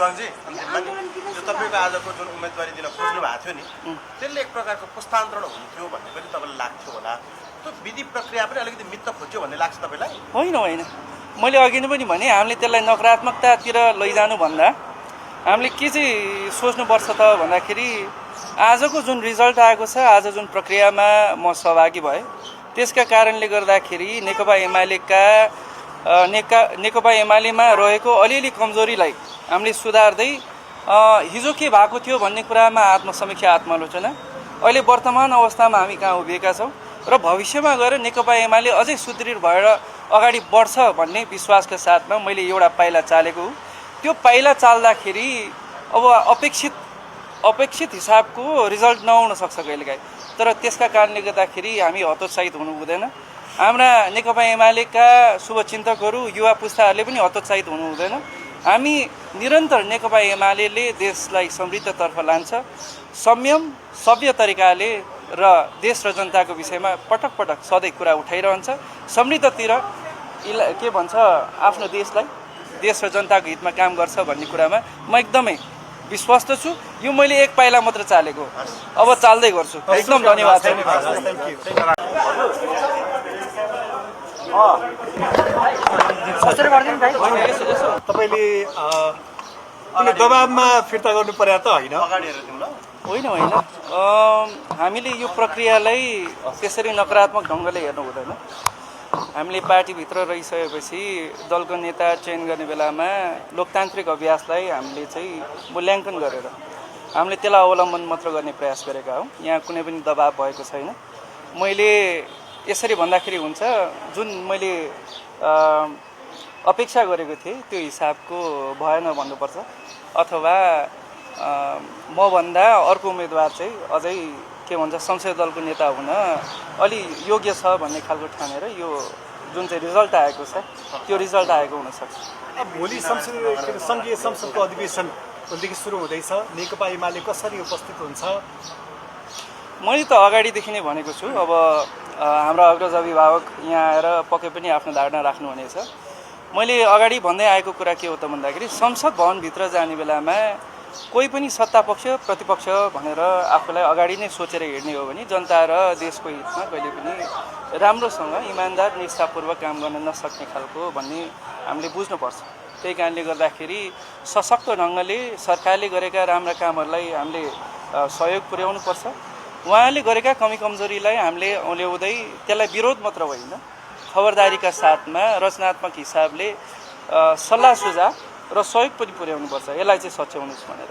सुवाङजी यो तपाईँको आजको जुन उम्मेदवारी दिन खोज्नु भएको थियो नि त्यसले एक प्रकारको पुस्तान्तरण हुन्थ्यो भन्ने पनि तपाईँलाई लाग्थ्यो होला त्यो विधि प्रक्रिया पनि अलिकति मित्त खोज्यो भन्ने लाग्छ तपाईँलाई होइन होइन मैले अघि नै पनि भने हामीले त्यसलाई नकारात्मकतातिर लैजानु भन्दा हामीले के चाहिँ सोच्नुपर्छ त भन्दाखेरि आजको जुन रिजल्ट आएको छ आज जुन प्रक्रियामा म सहभागी भएँ त्यसका कारणले गर्दाखेरि नेकपा एमालेमा रहेको अलिअलि कमजोरीलाई हामीले सुधार्दै हिजो के भएको थियो भन्ने कुरामा आत्मसमीक्षा आत्मालोचना अहिले वर्तमान अवस्थामा हामी कहाँ उभिएका छौँ र भविष्यमा गएर नेकपा एमाले अझै सुदृढ भएर अगाडि बढ्छ भन्ने विश्वासका साथमा मैले एउटा पाइला चालेको हो। त्यो पाइला चाल्दाखेरि अब अपेक्षित हिसाबको रिजल्ट नआउन सक्छ कहिलेकाहीँ, तर त्यसका कारणले गर्दाखेरि हामी हतोत्साहित हुनु हुँदैन। हाम्रा नेकपा एमालेका शुभचिन्तकहरू युवा पुस्ताहरूले पनि हतोत्साहित हुनु हुँदैन। हामी निरन्तर नेकपा एमाले देशलाई समृद्धतर्फ लान्छ, संयम सभ्य तरिकाले र देश र जनताको विषयमा पटक पटक सधैँ कुरा उठाइरहन्छ। समृद्धतिर के भन्छ आफ्नो देशलाई देश र जनताको हितमा काम गर्छ भन्ने कुरामा म एकदमै विश्वस्त छु। यो मैले एक पाइला मात्र चालेको, अब चाल्दै गर्छु। एकदम धन्यवाद। तपाईँले कुनै दबाबमा फिर्ता गर्नु पर्या त होइन? होइन होइन, हामीले यो प्रक्रियालाई त्यसरी नकारात्मक ढङ्गले हेर्नु हुँदैन। हामीले पार्टीभित्र रहिसकेपछि दलको नेता चयन गर्ने बेलामा लोकतान्त्रिक अभ्यासलाई हामीले चाहिँ मूल्याङ्कन गरेर हामीले त्यसलाई अवलम्बन मात्र गर्ने प्रयास गरेका हौँ। यहाँ कुनै पनि दबाब भएको छैन। मैले यसरी भन्दाखेरि हुन्छ, जुन मैले अपेक्षा गरेको थिएँ त्यो हिसाबको भएन भन्नुपर्छ, अथवा मभन्दा अर्को उम्मेदवार चाहिँ अझै के भन्छ संसदीय दलको नेता हुन अलि योग्य छ भन्ने खालको ठानेर यो जुन चाहिँ रिजल्ट आएको छ त्यो रिजल्ट आएको हुनसक्छ। भोलि सङ्घीय संसदको अधिवेशन भोलिदेखि सुरु हुँदैछ, नेकपा एमाले कसरी उपस्थित हुन्छ? मैले त अगाडिदेखि नै भनेको छु। अब हाम्रो अग्रज अभिभावक यहाँ आएर पक्कै पनि आफ्नो धारणा राख्नुहुनेछ। मैले अगाडि भन्दै आएको कुरा के हो त भन्दाखेरि संसद भवनभित्र जाने बेलामा कोही पनि सत्तापक्ष प्रतिपक्ष भनेर आफूलाई अगाडि नै सोचेर हिँड्ने हो भने जनता र देशको हितमा कहिले पनि राम्रोसँग इमान्दार निष्ठापूर्वक काम गर्न नसक्ने खालको भन्ने हामीले बुझ्नुपर्छ। त्यही कारणले गर्दाखेरि सशक्त ढङ्गले सरकारले गरेका राम्रा कामहरूलाई हामीले सहयोग पुर्याउनुपर्छ। उहाँले गरेका कमी कमजोरीलाई हामीले औल्याउँदै त्यसलाई विरोध मात्र होइन, खबरदारीका साथमा रचनात्मक हिसाबले सल्लाह सुझाव र सहयोग पनि पुर्याउनुपर्छ। यसलाई चाहिँ सच्याउनुहोस् भनेर